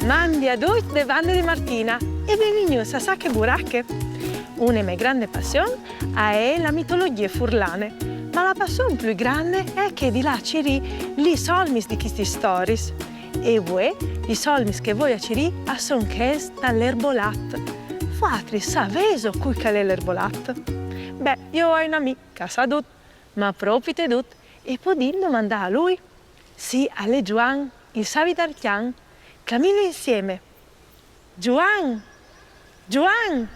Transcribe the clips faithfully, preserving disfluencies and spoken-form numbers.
Mandi a ducj de bande de Martina e benvignûts a Sache Burache. Une mê grande passion e je la mitologjie furlane, ma la passion plui grande e je chê di lâ a cirî lis olmis di chestis storiis. E vuê, lis olmis che o voi a cirî a son chês dal Erbolat. Vualtris savêso cui che al è l'Erbolat? Beh, jo o ai un amì che al sa dut, ma propit dut, e o podìn domandâ a lui. Sì, al è Zuan, il savi d'Arcjan. Clamìnle insiemi. Zuan! Zuan!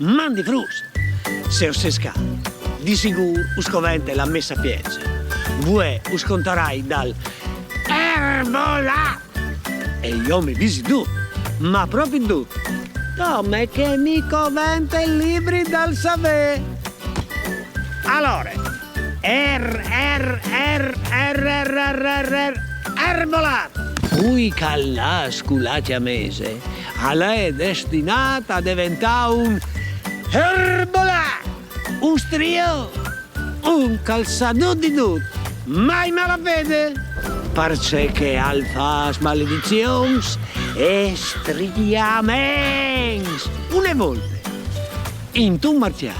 Mandi fruts! Se o sês ca, di sigûr us covente la mê sapience. Vuê us contarai dal Erbolat! E jo mi visi dut, ma propit dut. Come che mi covente il libri dal savê. Alore, er, er, er, er, er, er, er, er, Erbolat! Cui che al nas cu la cjamese, al è destinât a deventâ un Erbolat! Un strion! Un che al sa dut di dut, ma in malafede, parcè che al fâs maledizions e striaments. Une volte, intun marcjâl,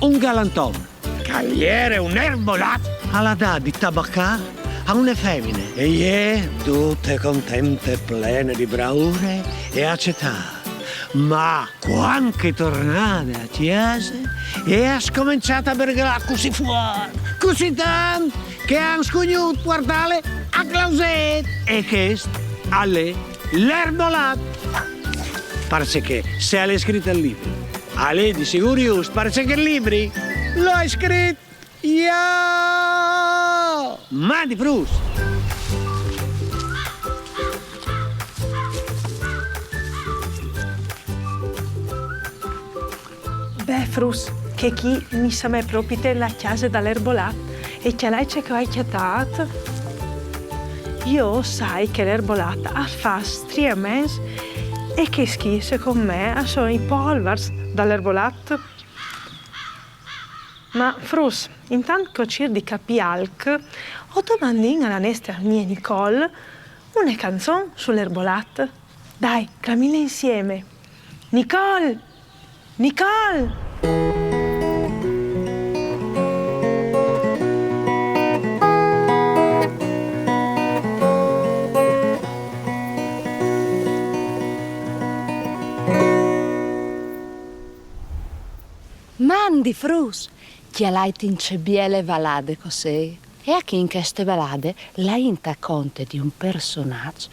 un galantom, che al jere un Erbolat, al à dât di tabacâ a une femine, e jê, dute contente, plene di braure, e à acetât. Ma cuant che e je tornade a cjase, e à scomençât a bergalâ cussì fuart, cussì tant, che a àn scugnût puartâle a clausêt. E chest al è l'Erbolat. Parcè che se al è scrit tal libri, al è di sigûr just, parcè che il libri lu ai scrit jo! Mandi fruts! Beh, fruts, chê chi mi somee propit la cjase dal Erbolat, e cjalait ce che o ai cjatât. Jo o sai che l'Erbolat al fâs striaments, e chescj chi, secont me, a son i polvars dal Erbolat. Ma fruts, intant che o cîr di capî alc, o domandìn a la nestre amie Nicole une canzon sul Erbolat. Dai, clamìnle insiemi. Nicole! Nicole! Mandi fruts, cjalait in ce biele valade che o soi. E achì in cheste valade la int e conte di un personaç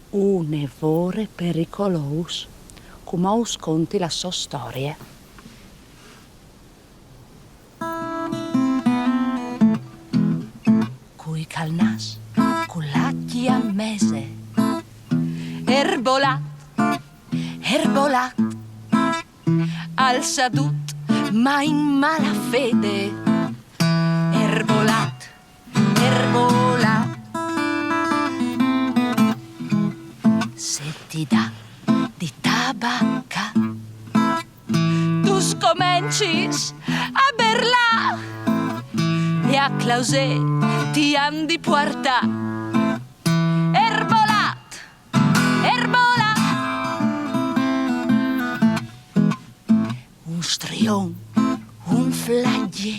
une vore pericolôs, cumò us conti la sô storie. Cui che al nas cu la cjamese. Erbolat, Erbolat, al sa dut, ma in malafede. Erbolat, Erbolat, se ti dà di tabacâ, tu scomencis a berlâ, e a clausê ti àn di puartâ. Erbolat, Erbolat, un strion, un flagjê.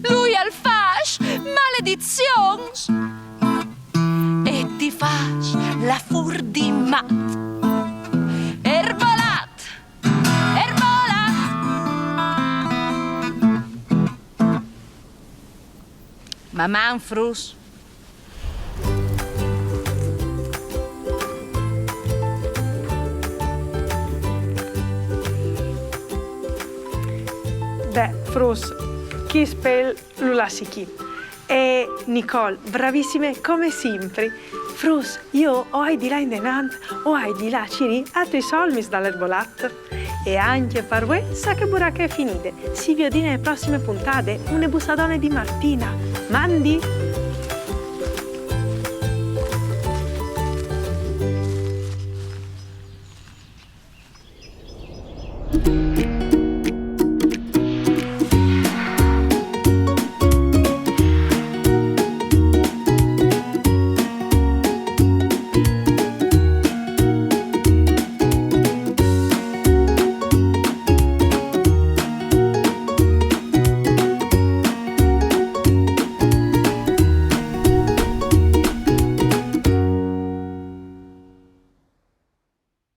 Lui al fâs maledizions e ti fâs lâ fûr di mat. Erbolat, Erbolat. Maman, fruts. Beh, fruts, chest pêl lu lassi chi. E Nicole, bravissime come simpri. Fruts, jo o ai di lâ indenant, o ai di lâ a cirî altris solmis dal erbolat. E ancje par vuê Sache Burache e je finide. Si viodìn ae prossime puntade, une bussadone di Martina. Mandi!